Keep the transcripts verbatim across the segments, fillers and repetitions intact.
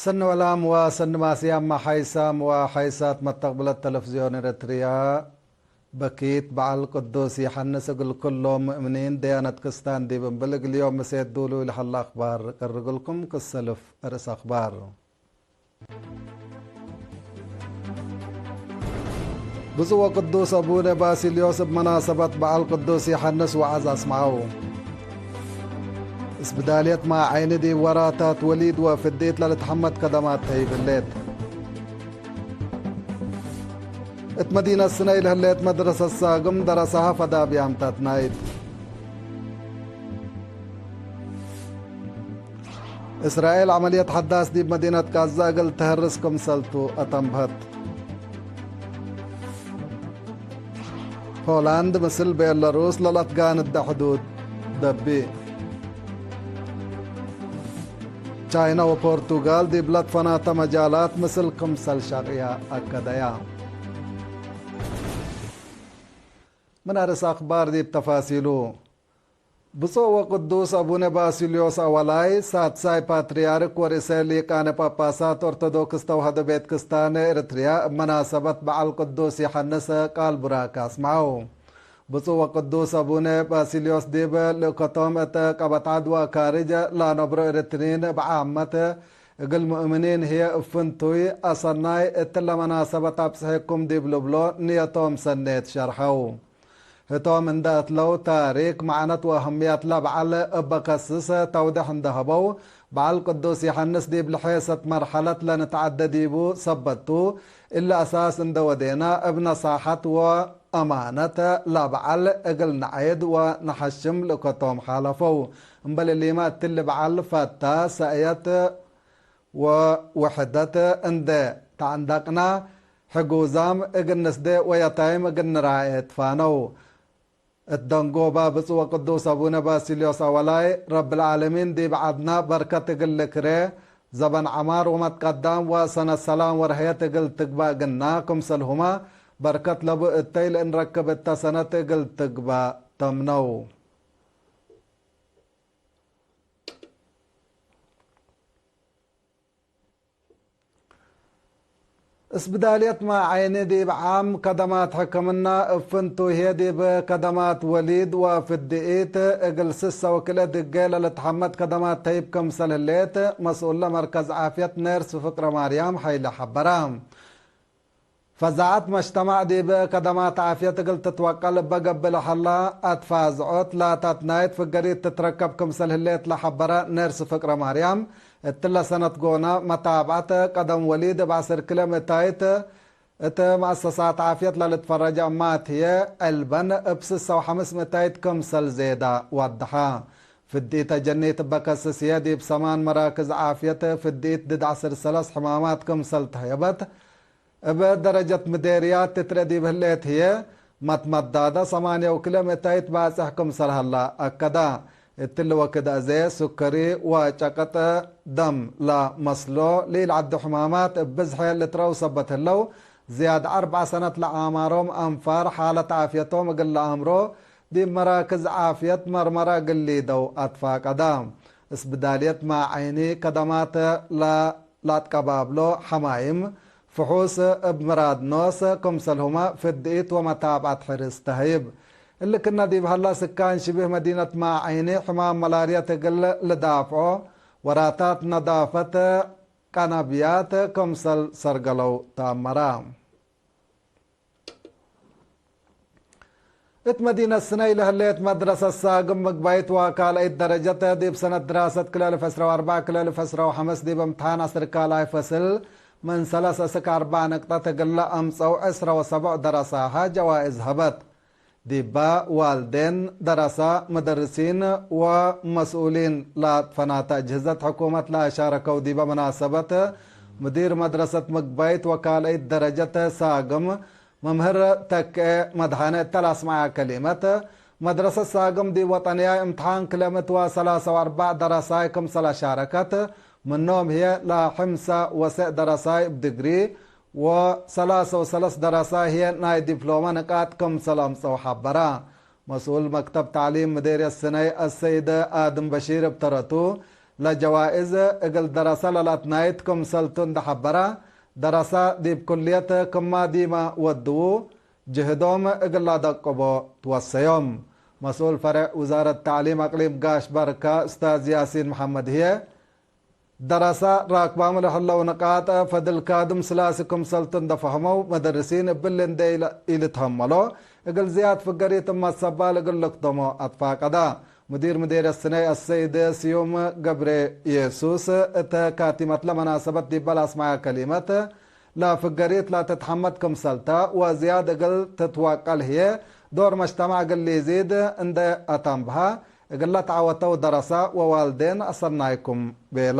ሰኒ ወላም ወሰኒ ማስያም፣ ሓይሳም ወሓይሳት መተቅብለት ተለፍዝዮን ኤረትርያ። በኪት በዐል ቅዱስ ይሐንስ እግል ኩሎም ሙእምኒን ደያነት ክስታን ዲብ እምብል፣ እግል ዮም ምሴት ዱሉይ ለሀለ አክባር ቀርግልኩም። ክሰልፍ እርስ አክባር። ብፁዕ ወቅዱስ አቡነ ባሲልዮስ እብ መናሰበት በዐል ቅዱስ ዮሐንስ ወዐዝ አስምዐው። እስብዳልየት ማዐይኒ ዲብ ወራታት ወሊድ ወፍዲት ለልትሐመድ ከደማት ተይብ ህሌት። እት መዲነት ስነይ ለህሌት መድረሰት ሳግም ደረሳሀ ፈዳብያም ታትናይት። እስራኤል ዐመልየት ሐዳስ ዲብ መዲነት ጋዛ እግል ተሀርስ ክምሰልቱ አተንብሀት። ሆላንድ ምስል ቤለሩስ ለለትጋንደ ሕዱድ ደቢ። ቻይና ወፖርቱጋል ዲብ ለትፈናተ መጃላት ምስል ክምሰል ሸቅያ አከደያ። ምን አርስ አክባር ዲብ ተፋሲሉ። ብፁዕ ወቅዱስ አቡነ ባሲልዮስ አወላይ፣ ሳድሳይ ፓትርያርክ ወርእሰ ሊቃነ ጳጳሳት ኦርቶዶክስ ተውህዶ ቤት ክስታን ኤርትርያ፣ እብ መናሰበት በዐል ቅዱስ ዮሐንስ ቃል ቡራክ አስምዐው። ብፁዕ ወቅዱስ አቡነ ባሲልዮስ ዲብ ልእከቶም እት ቀበት ዐድ ወካርጅ ለአነብሮ ኤርትርይን እብ ዓመት፣ እግል ሙእምኒን ህዬ እብ ፍንቱይ አሰናይ እትለ መናሰበት አብጽሔኩም ዲብ ልብሎ ንየቶም ሰኔት ሸርሐው። ህቶም እንደ እትለው ታሪክ፣ መዕነት ወአህምየት ለበዐል እበ ከስስ ተውዴሕ እንደ ሀበው፣ በዐል ቅዱስ ዮሐንስ ዲብ ለሔሰት መርሐለት ለንትዐደ ዲቡ ሰበት ቱ፣ እሊ አሳስ እንደ ወዴና እብ ነሳሐት ወአማነት ለበዐል እግል ነዐይድ ወነሐሽም ልእከቶም ሓለፈው። እምበል እሊመ እትሊ በዐል ፈታ ሰእየት ወውሕደት እንዴ ተዐንደቅና፣ ሕጉዛም እግል ንስዴ ወየታይም እግል ንራኤ ትፋነው። እት ደንጎባ፣ ብፁዕ ወቅዱስ አቡነ ባሲልዮስ አወላይ፣ ረብልዓለሚን ዲብ ዐድና በርከት እግል ልክሬ፣ ዘበን ዐማር ወመትቀዳም ወሰነት ሰላም ወርሕየት እግል ትግባእ ግና፣ ክምሰልሁመ በርከት ለቡ እተይ ለእንረክብ እተ ሰነት እግል ትግባእ ተምነው። እስብዳልየት ማዐይኒ ዲብ ዓም ከደማት ሕክምና እብ ፍንቱ ህዬ ዲብ ከደማት ወሊድ ወፍድኢት እግል ስሰ ወክልኤ ድጌ ለልትሐመድ ከደማት ተይብ ክምሰል ህሌት መስኡለ መርከዝ ዓፍየት ኔርስ ፍቅረ ማርያም ሐይለ ሐበረ። ፈዛዐት መጅተማዕ ዲብ ከደማት ዓፍየት እግል ትትወቀል እበ ገብእ ለሀላ አትፋዝዖት ላታት ናይት ፍገሪት ትትረከብ ክምሰል ህሌት ለሐበረ ኔርስ ፍቅረ ማርያም፣ እትለ ሰነት ጎነ መታብዐት ቀደም ወሊድ እብ ዐስር ክለ ምእታይት እት መአሰሳት ዓፍየት ለልትፈረጀ እማት ህዬ፣ ዕልበን እብ ስሰ ወሐምስ ምእታይት ክምሰል ዜዳ ወደሐ። ፍድኢት አጀኒት እበ ከስስ ህዬ፣ ዲብ ሰማን መራክዝ ዓፍየት ፍድኢት ድድ ዐስር ሰለስ ሕማማት ክምሰል ተህየበት፣ እብ ደረጀት ምዴርያት ትትረአ ዲብ ህሌት ህዬ፣ መትመዳደ ሰማንየ ወክልኤ ምእታይት ባጽሕ ክምሰል ሀላ አከደ። እትሊ ወክድ አዜ፣ ሱከሪ ወጨቀጥ ደም ለመስሎ ለኢልዐዱ ሕማማት እብ ብዝሐ ልትረአው ሰበት ህለው፣ ዝያድ አርበዕ ሰነት ለአማሮም አንፋር ሓለት ዓፍየቶም እግል ለአምሮ፣ ዲብ መራክዝ ዓፍየት መርመረ እግል ሊደው አትፋቀደ። እስብዳልየት ማዐይኒ ከደማት ለ ላትቀባብሎ ሐማይም ፍሑስ እብ ምራድ ኖስ፣ ክምሰልሁመ ፍድኢት ወመታብዐት ሕርስ ተህይብ። እሊ ክነ ዲብ ሀላ፣ ስካን ሽብህ መዲነት ማዐይኒ ሕማም መላርየት እግል ልዳፍዖ ወራታት ነዳፈት ቀነብያት ክምሰል ሰርገለው ተአመረ። እት መዲነት ስነይ ለህሌት መድረሰት ሳግም ምግባይት ወካልአይት ደረጀት፣ ዲብ ሰነት ድራሰት ክለ አልፍ ዕስራ ወአርበዕ ክለ አልፍ ዕስራ ወሐምስ ዲብ እምትሓን ዐስር ካልኣይ ፈስል ምን ሰለስ እስክ አርበዕ ንቅጠት እግለ አምጸው ዕስራ ወሰቡዕ ደረሳሀ ጀዋእዝ ሀበት። ዲበ ዋልዴን፣ ደረሰ፣ መደርሲን ወመስኡሊን ላትፈናተ አጅህዘት ሕኩመት ለአሻረከው ዲበ መናሰበት፣ ሙዲር መድረሰት ምግባይት ወካልአይት ደረጀት ሳግም መምህር ተክኤ መድሃነ እተ ለአስመዐ ከሊመት፣ መድረሰት ሳግም ዲብ ወጠንያይ እምትሓን ክለ ምእት ወሰላሰ ወአርበዕ ደረሳይ ክምሰል አሻረከት፣ ምኖም ህዬ ለሐምሰ ወሰዕ ደረሳይ እብ ድግሪ ወሰላሰ ወሰለስ ደረሳይ ህዬ ናይ ዲፕሎመ ንቃጥ ክምሰል አምጸው ሐበረ። መስኡል መክተብ ተዕሊም ምዴርየት ስነይ አሰይድ አድም በሺር እብ ተረቱ፣ ለጀዋእዝ እግል ደረሰ ለለአትናይት ክምሰልቱ እንደ ሐበረ፣ ደረሰ ዲብ ኩልየት ክማ ዲመ ወድዉ፣ ጅህዶም እግል ለአደቅቦ ትወሰዮም። መስኡል ፈሬዕ ውዛረት ተዕሊም አቅሊም ጋሽ በርከ ኡስታዝ ያሲን መሐመድ ህዬ፣ ደረሰ ራክባም ለህለው ንቃጥ ፈድል ካድም ስላሲ ክምሰልቱ እንደ ፈህመው፣ መደርሲን እብሊ እንደ ኢለ-፣ ኢልትሀመሎ፣ እግል ዝያድ ፍገሪት እመ ሰባል እግል ልክደሞ አትፋቀደ። ሙዲር ምዴርየት ስነይ አሰይድ ስዩም ገብረ ኢየሱስ እተ ካቲመትለ መናሰበት ዲበ ለአስመዐ ከሊመት፣ ለፍገሪት ለትትሐመድ ክምሰልተ ወዝያድ እግል ትትወቀል ህዬ ዶር መጅተማዕ እግል ሊዚድ እንዴ አተንብሀ፣ እግለ ተዐወተው ደረሰ ወዋልዴን አሰናይኩም ቤለ።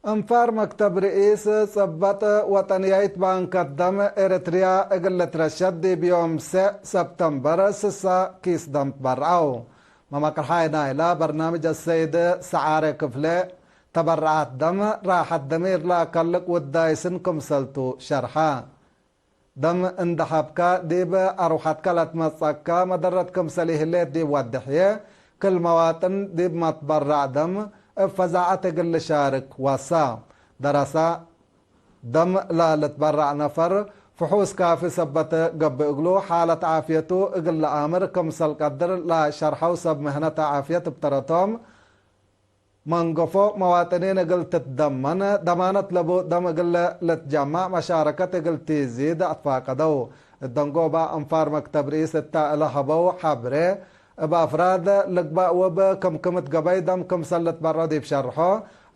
አንፋር መክተብ ርኢስ ጽበጥ ወጠንያይት ባንከት ደም ኤረትርያ እግል ልትረሸድ ዲብ ዮም ሰዕ ሰብተምበር ስሳ ኪስ ደም ትበርዐው። መመቅርሓይ ናይላ በርናምጅ አሰይድ ሰዓረ ክፍለ ተበርዓት ደም ራሐት ደሚር ለአከልቅ ውዳይስን ክምሰልቱ ሸርሐ። ደም እንደ ሀብከ ዲብ አርወሐትከ ለትመጸካ መደረት ክምሰል ኢህሌት ዲብ ወድሕየ፣ ክል መዋጥን ዲብ መትበራዕ ደም እብ ፈዛዐት እግል ልሻርክ ወሳ። ደረሰ፣ ደም ለልትበራዕ ነፈር ፍሑስ ካፊ ሰበት ገብእ እግሉ፣ ሓለት ዓፍየቱ እግል ለአምር ክምሰል ቀድር ለሸርሐው ሰብ ምህነት ዓፍየት እብ ተረቶም፣ መንገፎ መዋጥኒን እግል ትትደመን፣ ደማነት ለቡ ደም እግል ልትጀመዕ መሻረከት እግል ቲዚድ አትፋቀደው። እደንጎበ አንፋር መክተብ ርኢስ እተ እለ ሀበው ሐብሬ፣ እብ አፍራድ ልግበእ ወእብ ክምክምት ገበይ ደም ክምሰል ልትበርዖ ዲብ ሸርሖ፣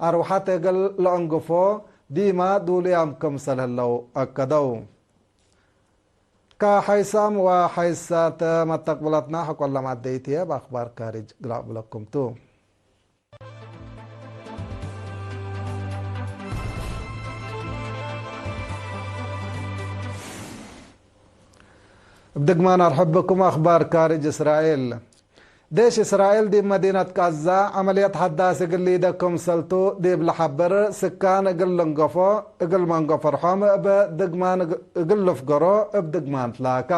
አርወሐት እግል ለአንግፎ ዲመ ዱሉያም ክምሰል ህለው አከደው። ከሐይሳም ወሐይሳት መተቅብለትና ሐቆለ ማደይት ህዬ፣ እብ አክባር ካርጅ ግላዕ ብለኩም ቱ። እብ ድግማን አርሕብ ብኩም። አክባር ካርጅ እስራኤል። ዴሽ እስራኤል ዲብ መዲነት ቀዛ ዐመልየት ሐዳስ እግል ሊደ ክምሰልቱ ዲብ ለሐብር፣ ስካን እግል ልንገፎ፣ እግል መንገፈርሖም እብ ድግማን እግል ልፍገሮ እብ ድግማን ትላካ።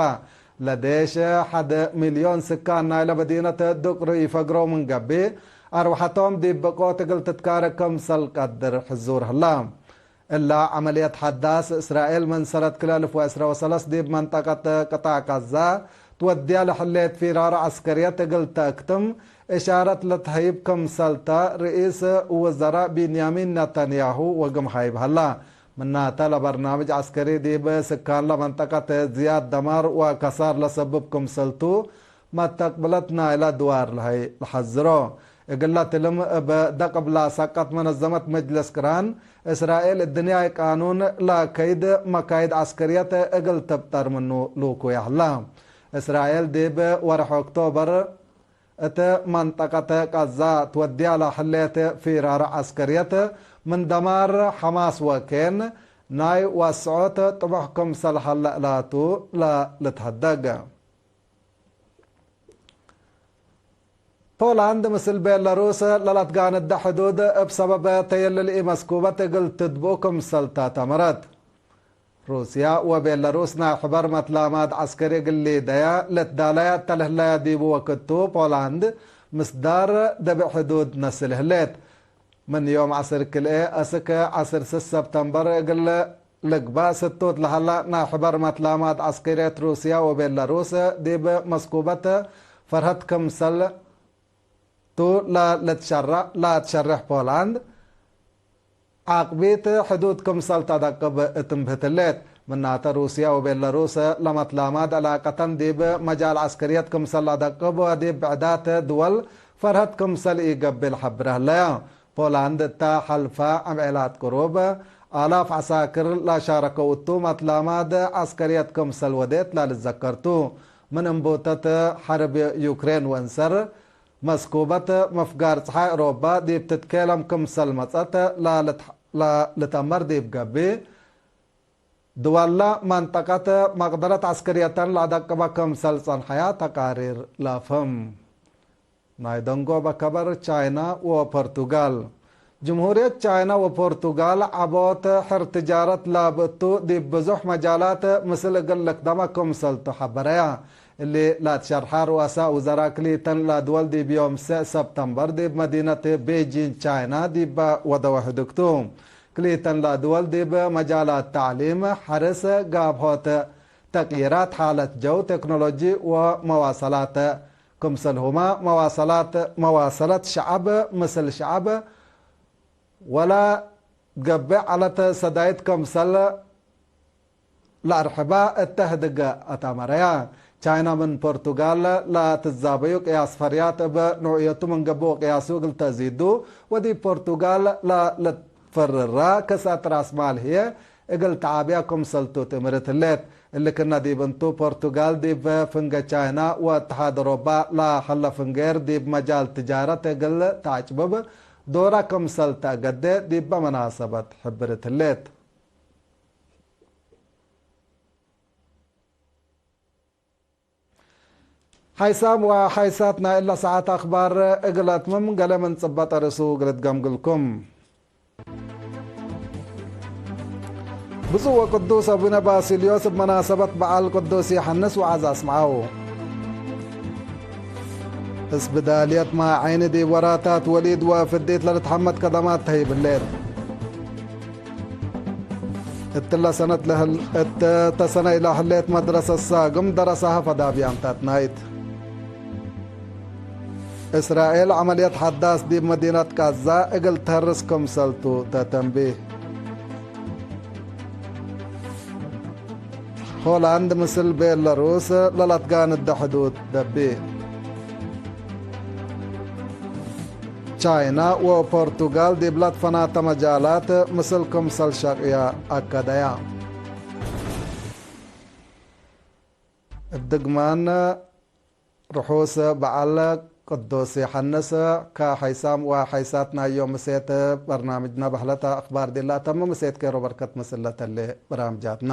ለዴሽ ሐድ ሚልዮን ስካን ናይለ መዲነት ድቅሩ ኢፈግረው ምን ገብእ፣ አርወሐቶም ዲብ ብቆት እግል ትትካረ ክምሰል ቀድር ሕዙር ህላ። እላ ዐመልየት ሐዳስ፣ እስራኤል ምን ሰነት ክልኤ አልፍ ወዕስረ ወሰለስ ዲብ መንጠቀት ቅጣዕ ቀዛ ትወድያ ለህሌት ፊራር ዐስከርየት እግል ተአክትም እሻረት ለትሀይብ ክምሰልተ፣ ርኢስ ውዘራእ ቢንያሚን ነታንያሁ ወግም ሀይብ ሀላ። ምናተ፣ ለበርናምጅ ዐስከሪ ዲብ ስካንለ መንጠቀት ዝያድ ደማር ወከሳር ለሰብብ ክምሰልቱ፣ መተቅብለት ናይለ ድዋር ለሀይ ለሐዝሮ። እግለ ትልም እብ ደቅብ ለሰቀት መነዘመት መጅልስ ቅራን እስራኤል፣ እድንያይ ቃኑን ለከይድ መካይድ ዐስከርየት እግል ትብጠር ምኑ ልውኩ ያህላ። እስራኤል ዲብ ወርሕ ኦክቶበር እት መንጠቀት ቀዛ ትወድያ ለህሌት ፊራር ዐስከርየት ምን ደማር ሐማስ ወኬን ናይ ወስዖት ጥቡሕ ክምሰል ሀለ እላቱ ለልትሀደግ። ፖላንድ ምስል ቤላሩስ ለለትጋንደ ሕዱድ እብ ሰበብ ተየልል ኢመስኩበት እግል ትድብኡ ክምሰልታ ተመረት። ሩስያ ወቤላሩስ ናይ ሕበር መትላማት ዐስከሪ እግል ሊደያ ለትዳለያ እተ ለህለያ ዲቡ ወክድ ቱ፣ ፖላንድ ምስዳር ደብእ ሕዱድ ነስል ህሌት። ምን ዮም ዐስር ክልኤ እስክ ዐስር ስስ ሰብተምበር እግል ልግባእ ስቱት ለሀላ ናይ ሕበር መትላማት ዐስከርየት ሩስያ ወቤላሩስ ዲብ መስኩበት ፈርሀት ክምሰል ቱ ለልትሸረዕ ለትሸሬሕ ፖላንድ፣ ዓቅቢት ሕዱድ ክምሰል ተደቅብ እት እምብህት ህሌት። ምናተ፣ ሩስያ ወቤላሩስ ለመትላማድ ዕላቀተን ዲብ መጃል ዐስከርየት ክምሰል ለአደቅብ ወዲብ ብዕዳት ድወል ፈርሀት ክምሰል ኢገብእ ለሐብረ ህለያ። ፖላንድ እተ ሐልፈ አምዔላት ቅሩብ አላፍ ዐሳክር ለሻረከው እቱ፣ መትላማድ ዐስከርየት ክምሰል ወዴት ለልትዘከር ቱ። ምን እንቡተት ሐርብ ዩክሬን ወእንሰር፣ መስኩበት ምፍጋር ጸሓይ አውሮፓ ዲብ ትትኬለም ክምሰል መጸት ለልትሐ-፣ ለልትአመር ዲብ ገብእ፣ ድወለ መንጠቀት መቅደረት ዐስከርየተን ለአደቅበ ክምሰል ጸንሐያ ተቃሪር ለአፍህም። ናይ ደንጎበ ከበር ቻይና ወፖርቱጋል። ጅምሁርየት ቻይና ወፖርቱጋል ዐቦት ሕር ትጃረት ላብእቱ፣ ዲብ ብዙሕ መጃላት ምስል እግል ልክደመ ክምሰልቱ ሐበረያ። እሊ ላትሸርሐ ርኡሳእ ውዘራእ ክልኢተን ለድወል ዲብ ዮም ሰ ሰብተምበር ዲብ መዲነት ቤጂን ቻይና ዲበ ወደወ ህድግቱ። ክልኢተን ለድወል ዲብ መጃላት ተዕሊም፣ ሐርስ፣ ጋብሆት፣ ተቅይራት ሓለት ጀው፣ ቴክኖሎጂ ወመዋሰላት ክምሰልሁመ መዋሰላት፣ መዋሰለት ሸዐብ ምስል ሸዐብ ወለ ገብእ ዐለት ሰዳይት ክምሰል ለአርሕባ እተ ህድገ አታመረያ። ቻይና ምን ፖርቱጋል ለትዛበዩ ቅያስ ፈርያት እብ ኖዕየቱ ምን ገብእ ወቅያሱ እግል ተዚዱ ወዲብ ፖርቱጋል ለልትፈርራ ክስአት ራስ ማል ህዬ እግል ተዓብያ ክምሰልቱ ትእምርት ህሌት። እሊ ክነ ዲብ እንቱ፣ ፖርቱጋል ዲብ ፍንጌ ቻይና ወእትሓድ ኦሮባ ለሀለ ፍንጌር ዲብ መጃል ትጃረት እግል ተአጭብብ ዶራ ክምሰል ተአገዴ ዲበ መናሰበት ሕብርት ህሌት። ሓይሳም ወሓይሳት ናይ እለ ሰዓት አኽባር እግል አትምም፣ ገሌ ምን ጽበጠ ርእሱ እግል እትገምግልኩም። ብፁዕ ወቅዱስ አቡነ ባሲልዮስ እብ መናሰበት በዓል ቅዱስ ዮሐንስ ወዐዝ አስምዐው። እስብዳልየት ማይ ዐይኒ ዲብ ወራታት ወሊድ ወፍዲት ለልትሐመድ ከደማት ተህይብ ህሌት። እትለ ሰነት ለህል-፣ እተ ሰነ ኢላ ህሌት መድረሰት ሳግም ደረሳሀ ፈዳብያንታት ናይት። እስራኤል ዐመልየት ሐዳስ ዲብ መዲነት ቃዛ እግል ተህርስ ክምሰልቱ ተተንቢህ። ሆላንድ ምስል ቤለሩስ ለለትጋንደ ሕዱድ ደቢ። ቻይና ወፖርቱጋል ዲብ ለትፈናተ መጃላት ምስል ክምሰል ሸቅየ አከደያ። እብ ድግማን ርሑስ በዐል ቅዱስ ዮሐንስ፣ ከሐይሳም ወሐይሳት ናይ ዮም ምሴት በርናምጅነ በህለተ አክባር ዲላ ተምም፣ ምሴት ኬሮ በርከት ምስል ለተሌ በራምጃትና።